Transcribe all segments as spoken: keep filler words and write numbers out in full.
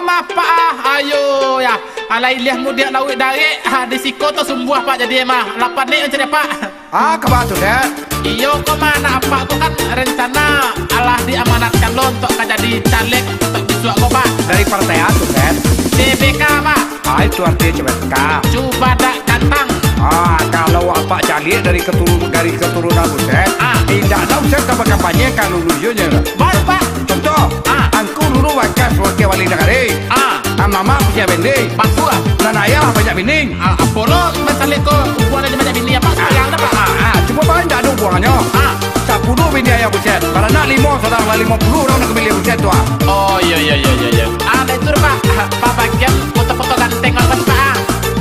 Mah, Pak, ah, ayo, ya. Alah, iliah mudiak lauik darek, ha, di siko tu sumbuah, Pak, jadi mah. Lapan ni mancari, Pak. Ah, ka baa tu, Sep? Iyo, ko mah, anak Apak ko kan rencana alah diamanatkan lo untuak ka jadi caleg untuak bisuak ko, Pak. Dari partai a tu, Sep? C B K, Pak. Ah, itu artinyo C B K. Cubadak Gantang. Ah, kalau Apak caliak dari keturun-, dari keturunan Buset, ah, indak ado Buset ka bakampanye ka luluihnyo. Baru, Pak. Contoh, ah, angku dulu bakas wakil wali nagari. Ah. Ah, mamak punyo bini. Batua. Nan ayah banyak bini. Ah, apo lo masalah ko hubungan banyak bini, Pak? Ah, sayang dah, Pak. Ah, ah, cuma bahan indak ado hubungannyo. Ah. Sapuluh bini ayah Buset. Baranak limo, sadang lah limo puluah urang nan ka miliah Buset tu, ah. Oh, iyo, iyo, iyo, iyo, iyo. Ah, dah itu, Pak. Pak bagian foto-foto ganteng, Pak, Pak.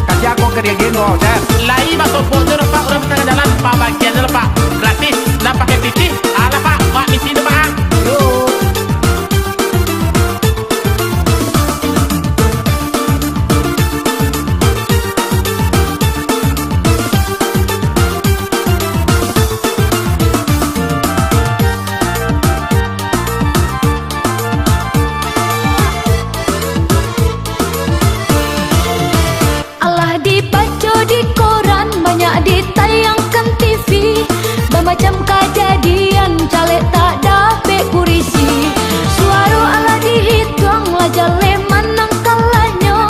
Kasih aku ke dia gini, Buset. Lai basobok tu, Pak. Urang tangah jalan, Pak, bagian tu, Pak. Gratis. Ndak pakai pitih. Alah, Pak. Pak, misi tu, Pak. Yo. Alah dibaco di koran, banyak ditayangkan T V, bamacam kajadian, caleg tak dapek kurisi. Suaro alah dihituang, lah jaleh manang kalahnyo,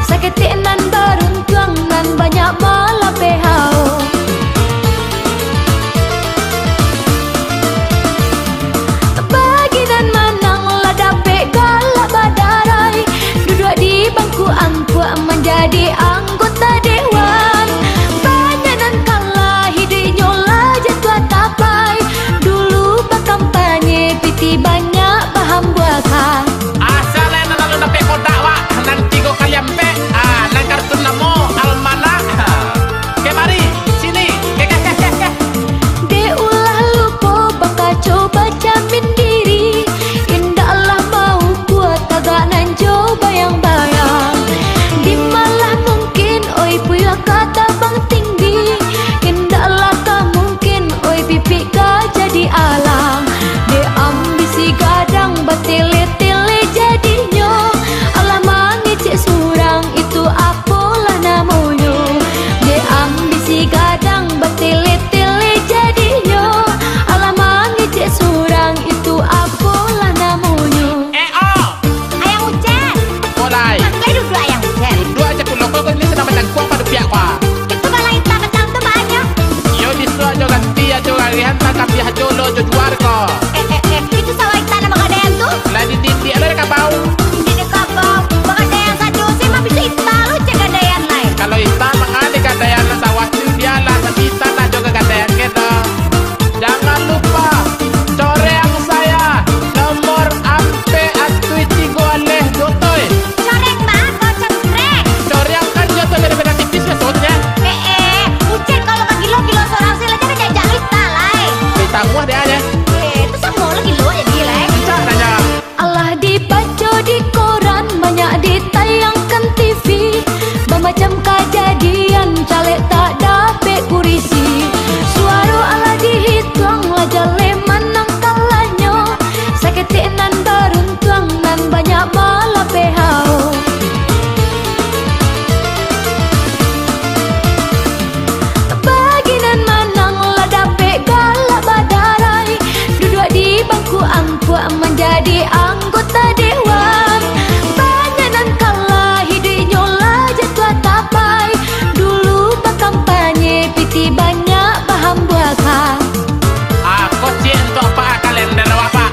saketek nan baruntuang, nan banyak balapeh hao. Bagi nan manang lah dapek galak badarai, duduak di bangku ampuak manjadi anggota dewan. Banyak nan kalah, iduiknyo lah jatuah tapai. Dulu bakampanye, pitih banyak bahambuakan. Asa lai nan lalu dapek kodak, wak, nan tigo kali ampek, ah, nan kartun namo almanah. Kemari, sini. Keh, keh, keh, keh, keh. Dek ulah lupo bakaco bacamin diri, indaklah maukua tagak nan jo bayang-bayang. Dimalah mungkin, oi puyuah ka tabang tinggi, indaklah ka mungkin, oi pipik ka jadi alang. Dek ambisi gadang batele-tele jadinyo, alah mangecek surang itu apolah namonyo. Dek ambisi gadang batele-tele jadinyo, alah mangecek surang itu apolah namonyo. Eh, oh! Ayang Ucen! Apo lai? Pakai duduak Ayang Ucen. Duduak aja pulo, kau ni sadang bacangkuang pado piak kau. Itu kalau ita bacang tu banyak. Iyo, disuak jo ganti ajo garihan, tak kapiah jo lo jo juar ko. Eh, eh, eh, itu sawah ita nan bagadaian tu? Lah di didik lah di kabau. Di kabau, bagadaian sajo, se mah bisa ita lo cek gadaian lai. Kalau ita mangah di gadaian nan sawah tu, bialah, tapi ita nak jo gadaian keto. Jangan lupa, coreang saya, nomor ampek atui tigo aleh duo toi. Coreang mah, kau ceprek. Coreang kan nyo tu beda-beda tipis ka sotnya. Eh, eh, Ucen kalau ka gilo, gilo sorang se lah, jangan jajak lo ita lai. Ita muah dek aja. Eh, tu samo lo gilo jadi lai. Encak nanya. Alah dibaco di koran, banyak ditayangkan T V, bamacam kajadian, caleg tak dapek kurisi. Suaro alah dihituang, lah jaleh manang kalahnyo, saketek nan baruntuang, nan banyak balapeh hao. Bagi nan manang lah dapek galak badarai, duduak di bangku ampuak manjadi anggota dewan. Banyak nan kalah, iduiknyo lah jatuah tapai. Dulu bakampanye, pitih banyak bahambuakan. Ah, kocik untuak Pak kalender awak, Pak.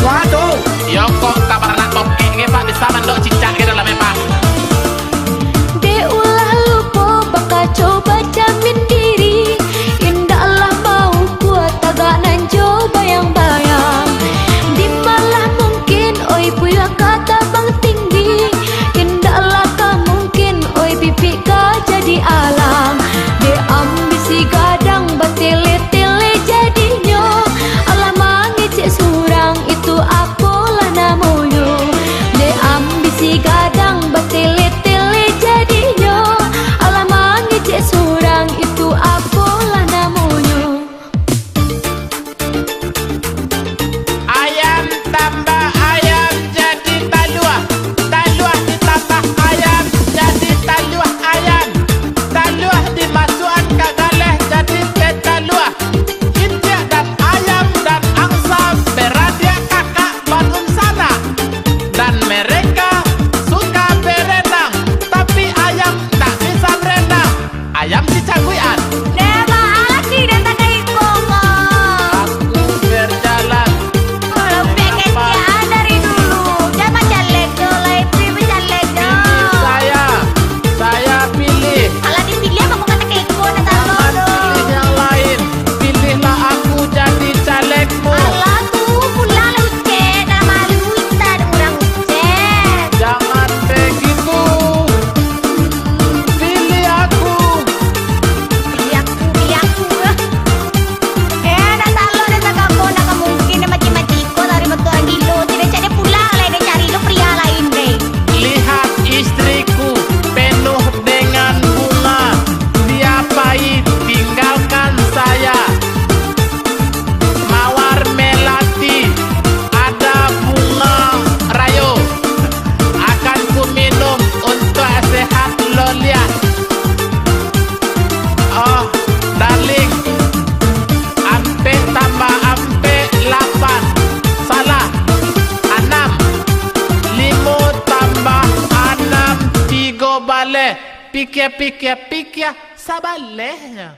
Waduh. Iyo, kok kabar anak tokek ge, Pak, bisa mandok cicak ge dalam, Pak. Dek ulah lupo bakaco bacamin diri, indaklah maukua tagak nan jo bayang-bayang. Dimalah mungkin Pikia-pikia-pikia, sabalehnyo.